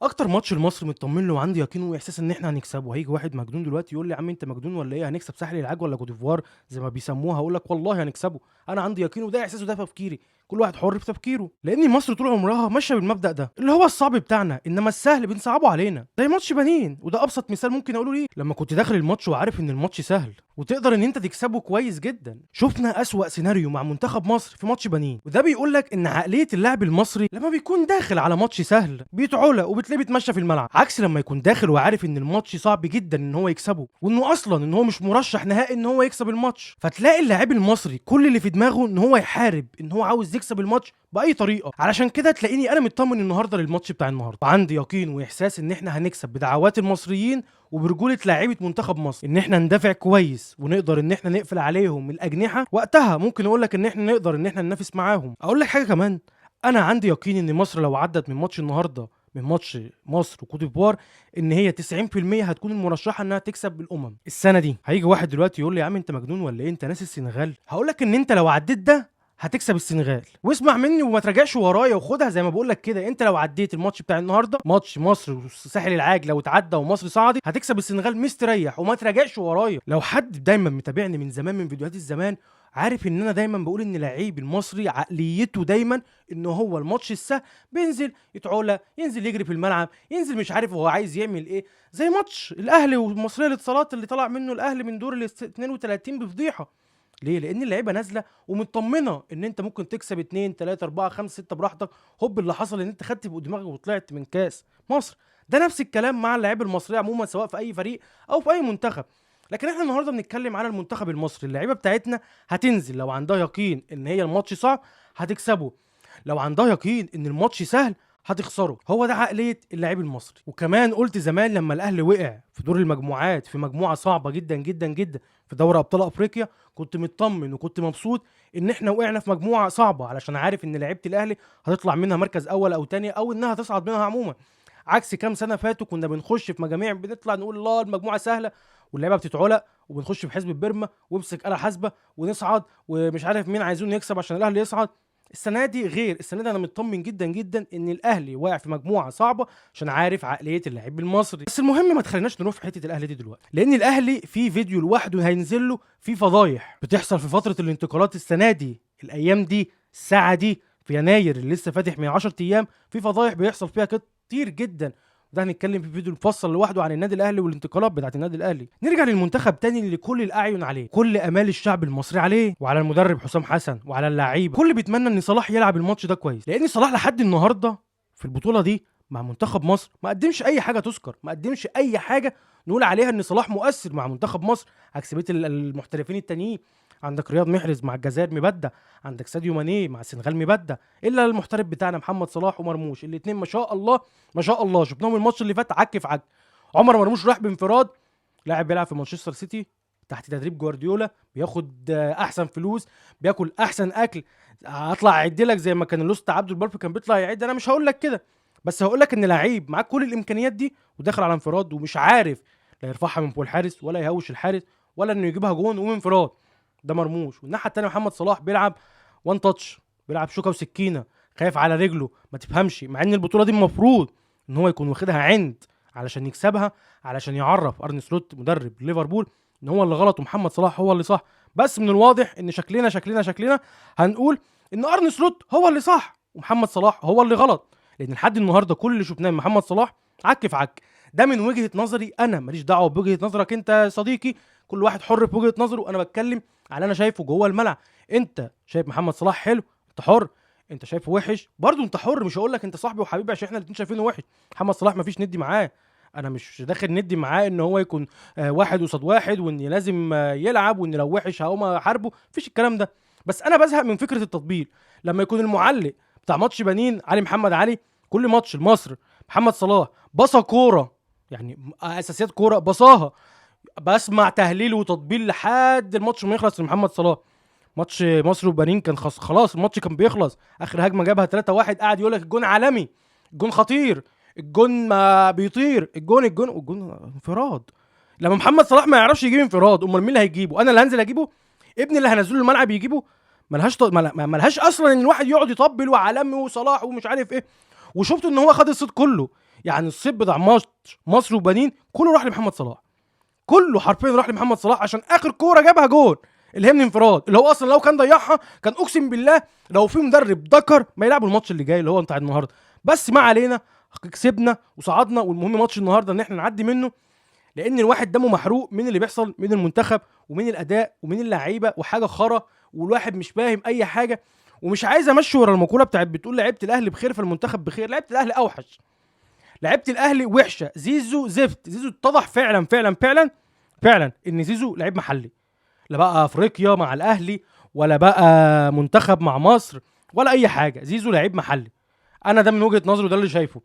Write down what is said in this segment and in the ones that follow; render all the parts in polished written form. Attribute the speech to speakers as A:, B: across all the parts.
A: اكتر ماتش لمصر مطمن له وعندي يقين واحساس ان احنا هنكسبه. هيجي واحد مجنون دلوقتي يقول لي يا عم انت مجنون ولا ايه، هنكسب ساحل العاج ولا كوتيفوار زي ما بيسموها؟ هقول لك والله هنكسبه، انا عندي يقين وده احساس وده تفكيري، كل واحد حر في تفكيره. لان مصر طول عمرها ماشية بالمبدا ده اللي هو الصعب بتاعنا انما السهل بنصعبه علينا، زي ماتش بنين، وده ابسط مثال ممكن اقوله ليه. لما كنت داخل الماتش وعارف ان الماتش سهل وتقدر ان انت تكسبه كويس جدا، شفنا اسوأ سيناريو مع منتخب مصر في ماتش بنين. وده بيقول لك ان عقلية اللاعب المصري لما بيكون داخل على ماتش سهل بيتعلى وبتلاقيه بيتمشى في الملعب، عكس لما يكون داخل وعارف ان الماتش صعب جدا ان هو يكسبه، وانه اصلا ان هو مش مرشح نهائي ان هو يكسب الماتش. فتلاقي اللاعب المصري كل اللي في دماغه ان هو يحارب، ان هو عاوز يكسب الماتش باي طريقه. علشان كده تلاقيني انا مطمن النهارده للماتش بتاع النهارده، وعندي يقين واحساس ان احنا هنكسب بدعوات المصريين وبرجوله لاعيبه منتخب مصر، ان احنا ندافع كويس ونقدر ان احنا نقفل عليهم الاجنحة. وقتها ممكن اقول لك ان احنا نقدر ان احنا ننافس معاهم. اقول لك حاجة كمان، انا عندي يقين ان مصر لو عدت من ماتش النهارده، من ماتش مصر وكوت ديفوار، ان هي 90% هتكون المرشحه انها تكسب الامم السنة دي. هيجي واحد دلوقتي يقول لي يا عم انت مجنون ولا ايه، انت ناسي السنغال؟ هقول لك ان انت لو عديت ده هتكسب السنغال، واسمع مني وما تراجعش ورايا وخدها زي ما بقول لك كده. انت لو عديت الماتش بتاع النهارده، ماتش مصر وساحل العاج، لو اتعدى ومصر صعدت هتكسب السنغال مستريح، وما تراجعش ورايا. لو حد دايما متابعني من زمان من فيديوهات الزمان عارف ان انا دايما بقول ان لعيب المصري عقليته دايما ان هو الماتش السهل بينزل يتعولى، ينزل يجري في الملعب، ينزل مش عارف هو عايز يعمل ايه، زي ماتش الاهلي والمصريه للاتصالات اللي طلع منه الاهلي من دور ال 32 بفضيحه. ليه؟ لان اللعيبة نازله ومطمنه ان انت ممكن تكسب 2 3 4 5 6 براحتك. هوب اللي حصل ان انت خدت فوق دماغك وطلعت من كاس مصر. ده نفس الكلام مع اللعيبة المصرية عموما، سواء في اي فريق او في اي منتخب. لكن احنا النهارده بنتكلم على المنتخب المصري. اللعيبة بتاعتنا هتنزل لو عندها يقين ان هي الماتش صعب هتكسبه، لو عندها يقين ان الماتش سهل هتخسره. هو ده عقلية اللاعب المصري. وكمان قلت زمان لما الاهلي وقع في دور المجموعات في مجموعة صعبة جدا جدا جدا في دوري ابطال افريقيا، كنت مطمن وكنت مبسوط ان احنا وقعنا في مجموعة صعبة، علشان عارف ان لعيبة الاهلي هتطلع منها مركز اول او تاني، او انها تصعد منها عموما. عكس كام سنة فاتوا كنا بنخش في مجاميع بنطلع نقول الله المجموعة سهلة، واللعيبة بتتعلق، وبنخش في حزب بيرما وامسك آلة حاسبه ونصعد، ومش عارف مين عايزين يكسب عشان الاهلي يصعد. السنة دي غير، السنة دي انا مطمن جدا جدا ان الاهلي واقع في مجموعة صعبة عشان عارف عقلية اللاعب المصري. بس المهم ما تخليناش نروح في حتة الاهلي دي دلوقتي، لان الاهلي في فيديو لوحده هينزل له في فضايح بتحصل في فترة الانتقالات السنة دي، الايام دي، الساعة دي، في يناير اللي لسه فاتح من 10 ايام، في فضايح بيحصل فيها كتير جدا. ده هنتكلم في فيديو مفصل لوحده عن النادي الاهلي والانتقالات بتاعت النادي الاهلي. نرجع للمنتخب تاني اللي كل الاعين عليه، كل امال الشعب المصري عليه، وعلى المدرب حسام حسن وعلى اللعيبة. كل بيتمنى ان صلاح يلعب الماتش ده كويس، لان صلاح لحد النهارده في البطولة دي مع منتخب مصر ما قدمش اي حاجة تذكر، ما قدمش اي حاجة نقول عليها ان صلاح مؤثر مع منتخب مصر، عكس بقية المحترفين التانيين. عندك رياض محرز مع الجزائر مبدع، عندك ساديو ماني مع السنغال مبدع، الا المحترف بتاعنا محمد صلاح ومرموش، الاثنين ما شاء الله ما شاء الله شفناهم الماتش اللي فات عك في عك. عمر مرموش راح بانفراد، لاعب بيلعب في مانشستر سيتي تحت تدريب جوارديولا، بياخد احسن فلوس، بياكل احسن اكل. هطلع اعد لك زي ما كان الأسطى عبد البرف كان بيطلع يعد، انا مش هقول لك كده، بس هقول لك ان لعيب معاه كل الامكانيات دي وداخل على انفراد ومش عارف لا يرفعها من فوق الحارس ولا يهوش الحارس ولا انه يجيبها جون وانفراد. ده مرموش. والناحية الثانية محمد صلاح بيلعب one touch، بيلعب شوكه وسكينة، خايف على رجله ما تفهمش، مع ان البطولة دي المفروض ان هو يكون واخدها عند علشان يكسبها، علشان يعرف ارني سلوت مدرب ليفربول ان هو اللي غلط ومحمد صلاح هو اللي صح. بس من الواضح ان شكلنا شكلنا شكلنا هنقول ان ارني سلوت هو اللي صح ومحمد صلاح هو اللي غلط، لان لحد النهارده كل اللي شفناه من محمد صلاح عك في عك. ده من وجهه نظري انا، ماليش دعوه بوجهه نظرك انت يا صديقي، كل واحد حر في وجهه نظره. انا بتكلم على انا شايفه جوه الملعب. انت شايف محمد صلاح حلو، انت حر. انت شايفه وحش برضه انت حر، مش هقول لك انت صاحبي وحبيبي عشان احنا الاثنين شايفينه وحش. محمد صلاح مفيش ندي معاه، انا مش داخل ندي معاه ان هو يكون واحد قصاد واحد وان لازم يلعب وان لو وحش هقوم احاربه، مفيش الكلام ده. بس انا بزهق من فكرة التطبيل لما يكون المعلق بتاع ماتش بنين علي محمد علي كل ماتش لمصر محمد صلاح بصا كورة، يعني اساسيات كورة بصاها، بسمع تهليل وتطبيل لحد الماتش ما يخلص لمحمد صلاح. ماتش مصر وبنين كان خلاص الماتش كان بيخلص، اخر هجمة جابها 3-1 قعد يقول لك الجون عالمي، الجون خطير، الجون ما بيطير، الجون الجون والجون انفراد. لما محمد صلاح ما يعرفش يجيب انفراد، امال مين اللي هيجيبه؟ انا اللي هنزل اجيبه؟ ابني اللي هنزله الملعب يجيبه؟ ملهاش اصلا ان الواحد يقعد يطبل وعالمي وصلاح ومش عارف ايه. وشفت ان هو خد الصيت كله، يعني الصيت بتاع ماتش مصر وبنين كله راح لمحمد صلاح، كله حرفيا راح لمحمد صلاح عشان اخر كورة جابها جول اللي هي من انفراد، اللي هو اصلا لو كان ضيعها كان اقسم بالله لو في مدرب ذكر ما يلعبوا الماتش اللي جاي اللي هو بتاع النهارده. بس ما علينا، كسبنا وصعدنا، والمهم ماتش النهارده ان احنا نعدي منه، لان الواحد دمه محروق من اللي بيحصل من المنتخب ومن الاداء ومن اللعيبة وحاجه خرا، والواحد مش فاهم اي حاجة، ومش عايز امشي ورا المقولة بتاعت بتقول لعيبة الاهلي بخير فالمنتخب بخير. لعيبة الاهلي اوحش، لعيبة الاهلي وحشة، زيزو زفت. زيزو اتضح فعلا فعلا فعلا فعلا ان زيزو لعيب محلي، لا بقى افريقيا مع الاهلي ولا بقى منتخب مع مصر ولا اي حاجة، زيزو لعيب محلي. انا ده من وجهه نظري وده اللي شايفه.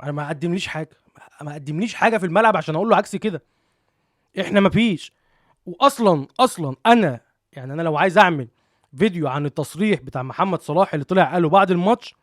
A: انا ما قدمليش حاجة، ما قدمليش حاجة في الملعب عشان اقول له عكس كده. احنا ما فيش. واصلا اصلا انا يعني انا لو عايز اعمل فيديو عن التصريح بتاع محمد صلاح اللي طلع قاله بعد الماتش،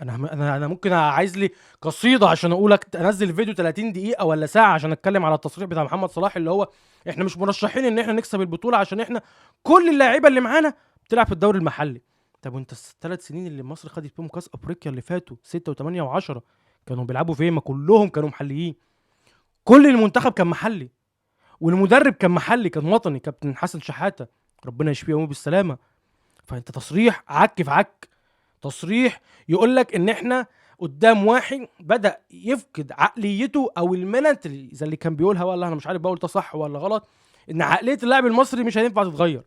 A: انا ممكن عايز لي قصيدة عشان اقول انزل فيديو 30 دقيقة ولا ساعة عشان اتكلم على التصريح بتاع محمد صلاح اللي هو احنا مش مرشحين ان احنا نكسب البطولة عشان احنا كل اللاعيبه اللي معانا بتلعب في الدوري المحلي. طب وانت الثلاث سنين اللي مصر خدت فيهم كاس افريقيا اللي فاتوا 6 و8 و10 كانوا بيلعبوا فين؟ ما كلهم كانوا محليين، كل المنتخب كان محلي، والمدرب كان محلي، كان وطني، كابتن حسن شحاته ربنا يشفيه ويقومه بالسلامة. فانت تصريح عك في عك، تصريح يقول لك ان احنا قدام واحد بدا يفقد عقليته او ال mentality زي اللي كان بيقولها، والله انا مش عارف بقول ده صح ولا غلط، ان عقلية اللاعب المصري مش هينفع تتغير،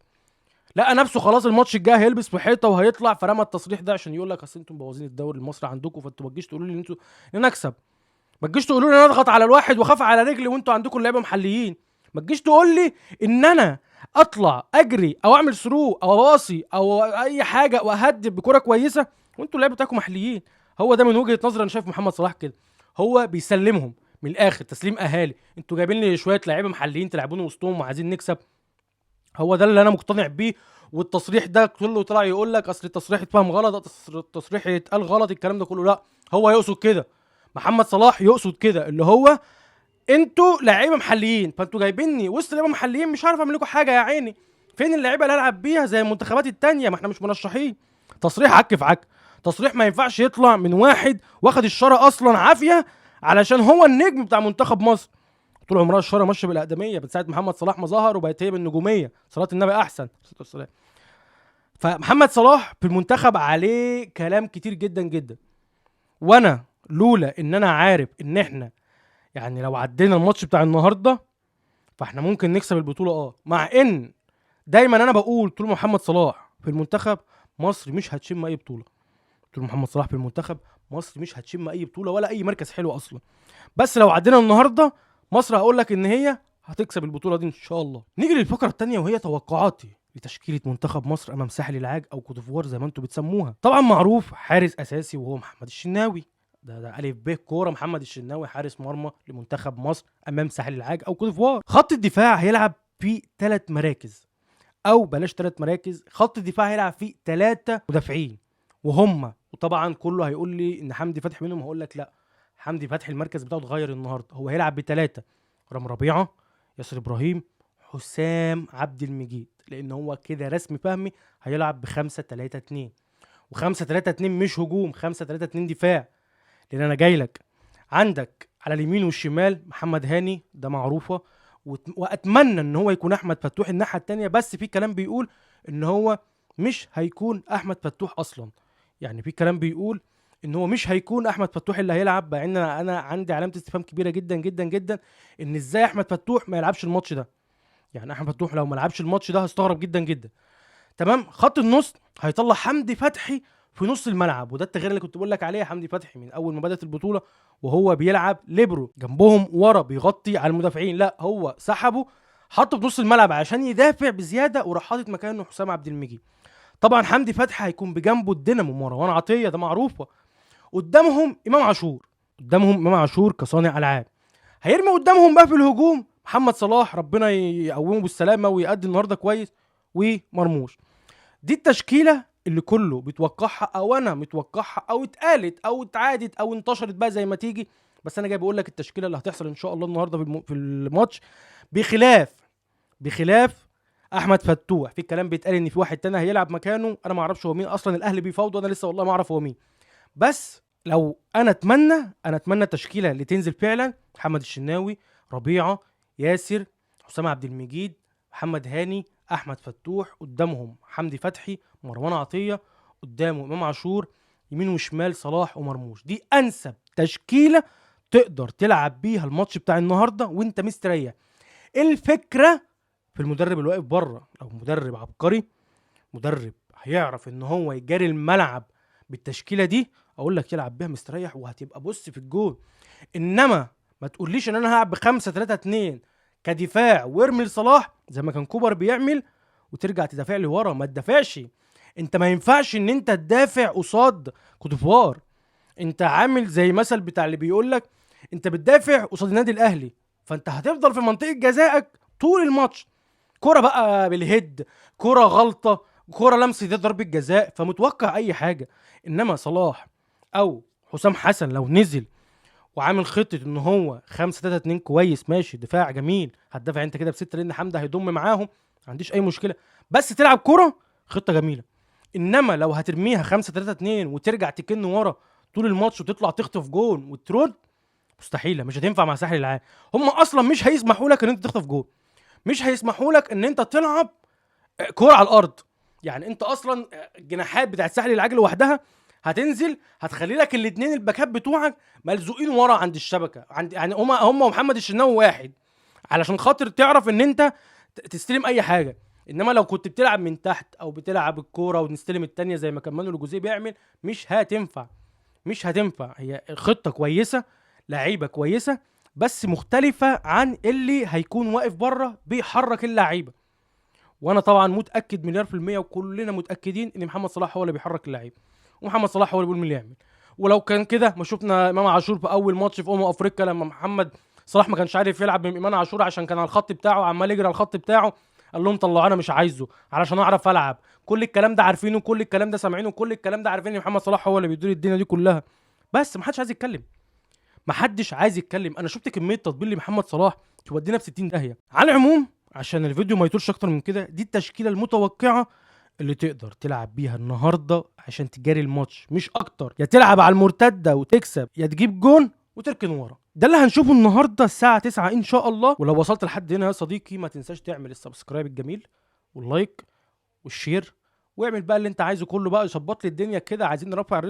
A: لقى نفسه خلاص الماتش الجاي هيلبس في حيطة وهيطلع، فرمى التصريح ده عشان يقول لك اصل انتم مبوظين الدوري المصري عندكم، فانتوا ما تجيش تقولوا لي ان انتوا ان انا اكسب، ما تجيش تقولوا لي ان انا اضغط على الواحد واخاف على رجلي وانتوا عندكم لعيبة محليين، ما تجيش تقول لي ان انا اطلع اجري او اعمل through او اباصي او اي حاجة واهدف بكره كويسة وانتوا اللعيبة بتاعكم محليين. هو ده من وجهه نظري انا شايف محمد صلاح كده، هو بيسلمهم من الاخر تسليم اهالي، انتوا جايبين لي شوية لعيبة محليين تلعبون وسطهم وعايزين نكسب. هو ده اللي انا مقتنع بيه. والتصريح ده كله طلع يقول لك اصل التصريح اتفهم غلط، التصريح اتقال غلط، الكلام ده كله لا، هو يقصد كده، محمد صلاح يقصد كده، اللي هو انتوا لعيبة محليين فانتوا جايبيني وسط لعيبة محليين مش عارف اعمل لكم حاجة يا عيني، فين اللعيبة اللي العب بيها زي المنتخبات التانية؟ ما احنا مش مرشحين. تصريح عك في عك، تصريح ما ينفعش يطلع من واحد واخد الشارة اصلا عافية علشان هو النجم بتاع منتخب مصر. طول عمرها الشارة ماشية بالاقدميه من ساعة محمد صلاح ما ظهر وبقت هي بالنجوميه، صلاة النبي احسن. فمحمد صلاح في المنتخب عليه كلام كتير جدا جدا، وانا لولا ان انا عارف ان احنا يعني لو عدينا الماتش بتاع النهارده فاحنا ممكن نكسب البطولة، مع ان دايما انا بقول طول محمد صلاح في المنتخب مصر مش هتشم اي بطوله، طول محمد صلاح في المنتخب مصر مش هتشم اي بطوله ولا اي مركز حلو اصلا، بس لو عدينا النهارده مصر هقول لك ان هي هتكسب البطولة دي ان شاء الله. نيجي للفقرة الثانية وهي توقعاتي لتشكيله منتخب مصر امام ساحل العاج او كوتيفوار زي ما انتم بتسموها. طبعا معروف حارس اساسي وهو محمد الشناوي، ده الف ب كورة، محمد الشناوي حارس مرمى لمنتخب مصر امام ساحل العاج او كوتيفوار. خط الدفاع هيلعب في 3 مراكز، او بلاش 3 مراكز، خط الدفاع هيلعب فيه 3 مدافعين وهم، وطبعا كله هيقول لي ان حمدي فتحي منهم، هقول لك لا، حمدي فتحي المركز بتاعه اتغير النهارده، هو هيلعب ب3، رام ربيعة، ياسر ابراهيم، حسام عبد المجيد، لان هو كده رسمي فهمي هيلعب ب5-3-2، و5-3-2 مش هجوم، 5-3-2 دفاع، لان انا جاي لك عندك على اليمين والشمال محمد هاني ده معروفة، واتمنى ان هو يكون احمد فتوح الناحية الثانية، بس في كلام بيقول ان هو مش هيكون احمد فتوح اصلا، يعني في كلام بيقول ان هو مش هيكون احمد فتوح اللي هيلعب، مع ان انا عندي علامة استفهام كبيرة جدا جدا جدا ان ازاي احمد فتوح ما يلعبش الماتش ده، يعني احمد فتوح لو ما لعبش الماتش ده هستغرب جدا جدا. تمام. خط النص هيطلع حمدي فتحي في نص الملعب، وده التغيير اللي كنت بقول لك عليه. حمدي فتحي من اول ما بدات البطولة وهو بيلعب ليبرو جنبهم ورا بيغطي على المدافعين، لا هو سحبه حطه في نص الملعب عشان يدافع بزيادة، وراح حاطط مكانه حسام عبد المجيد. طبعا حمدي فتحي هيكون بجنبه الدينامو مروان عطية ده معروفة، قدامهم امام عاشور، قدامهم امام عاشور كصانع العاب. هيرمي قدامهم بقى في الهجوم محمد صلاح، ربنا يقومه بالسلامة ويأدي النهارده كويس، ومرموش. دي التشكيلة اللي كله بيتوقعها او انا متوقعها او اتقالت او اتعادت او انتشرت بقى زي ما تيجي، بس انا جاي بقول لك التشكيلة اللي هتحصل ان شاء الله النهارده في الماتش، بخلاف احمد فتوح. في الكلام بيتقال ان في واحد تاني هيلعب مكانه، انا ما اعرفش هو مين اصلا، الاهلي بيفاوضوا، انا لسه والله ما اعرف هو مين، بس لو انا اتمنى، انا اتمنى التشكيلة اللي تنزل فعلا محمد الشناوي، ربيعة، ياسر، حسام عبد المجيد، محمد هاني، احمد فتوح، قدامهم حمدي فتحي، مروان عطية، قدامه امام عاشور، يمين وشمال صلاح ومرموش. دي انسب تشكيله تقدر تلعب بيها الماتش بتاع النهارده وانت مستريح. الفكرة في المدرب اللي واقف بره، لو مدرب عبقري، مدرب هيعرف ان هو يجاري الملعب بالتشكيله دي، اقول لك يلعب بيها مستريح وهتبقى بص في الجول. انما ما تقوليش ان انا هلعب ب5-3-2 كدفاع وارمي لصلاح زي ما كان كوبر بيعمل وترجع تدافع لي ورا. ما تدافعش انت، ما ينفعش ان انت تدافع قصاد كوتيفوار. انت عامل زي مثل بتاع اللي بيقول لك انت بتدافع قصاد النادي الاهلي، فانت هتفضل في منطقة جزائك طول الماتش. كرة بقى بال head، كرة غلطه، كرة لمس دي ضربه جزاء، فمتوقع اي حاجة. انما صلاح او حسام حسن لو نزل وعامل خطه ان هو 5-3-2 كويس، ماشي، دفاع جميل، هتدافع انت كده بسته لان حمدي هيضم معاهم، ما عنديش اي مشكلة، بس تلعب كرة خطه جميلة. انما لو هترميها 5-3-2 وترجع تكن ورا طول الماتش وتطلع تخطف جون وترد، مستحيلة، مش هتنفع مع ساحل العاج. هم اصلا مش هيسمحوا لك ان انت تخطف جون، مش هيسمحوا لك ان انت تلعب كورة على الارض. يعني انت اصلا الجناحات بتاعت ساحل العاج لوحدها هتنزل هتخلي لك الاثنين الباكات بتوعك ملزوقين ورا عند الشبكة، عند يعني هم ومحمد الشناوي واحد، علشان خاطر تعرف ان انت تستلم اي حاجة. انما لو كنت بتلعب من تحت او بتلعب الكورة ونستلم الثانية زي ما كان مانويل جوزيه بيعمل، مش هتنفع، مش هتنفع. هي خطه كويسة، لعيبة كويسة، بس مختلفة عن اللي هيكون واقف بره بيحرك اللعيبة. وانا طبعا متاكد 1,000,000% وكلنا متاكدين ان محمد صلاح هو اللي بيحرك اللعيبة، ومحمد صلاح هو اللي بيقول مين اللي يعمل. ولو كان كده ما شفنا امام عاشور في اول ماتش في افريقيا لما محمد صلاح ما كانش عارف يلعب من امام عاشور عشان كان على الخط بتاعه، عمال يجري على الخط بتاعه، قال لهم طلعوا انا مش عايزه علشان اعرف العب. كل الكلام ده عارفينه، كل الكلام ده سامعينه، كل الكلام ده عارفين ان محمد صلاح هو اللي بيدير الدنيا دي كلها، بس ما حدش عايز يتكلم، ما حدش عايز يتكلم. انا شفت كمية تطبيل لمحمد صلاح تودينا في 60 داهية. على العموم عشان الفيديو ما يطولش اكتر من كده، دي التشكيلة المتوقعة اللي تقدر تلعب بيها النهارده عشان تجاري الماتش، مش اكتر. يا تلعب على المرتدة وتكسب، يا تجيب جون وتركن ورا. ده اللي هنشوفه النهارده الساعة 9 ان شاء الله. ولو وصلت لحد هنا يا صديقي ما تنساش تعمل ال subscribe الجميل وال like وال share، واعمل بقى اللي انت عايزه كله بقى، يظبط لي الدنيا كده. عايزين نرفع ال reach.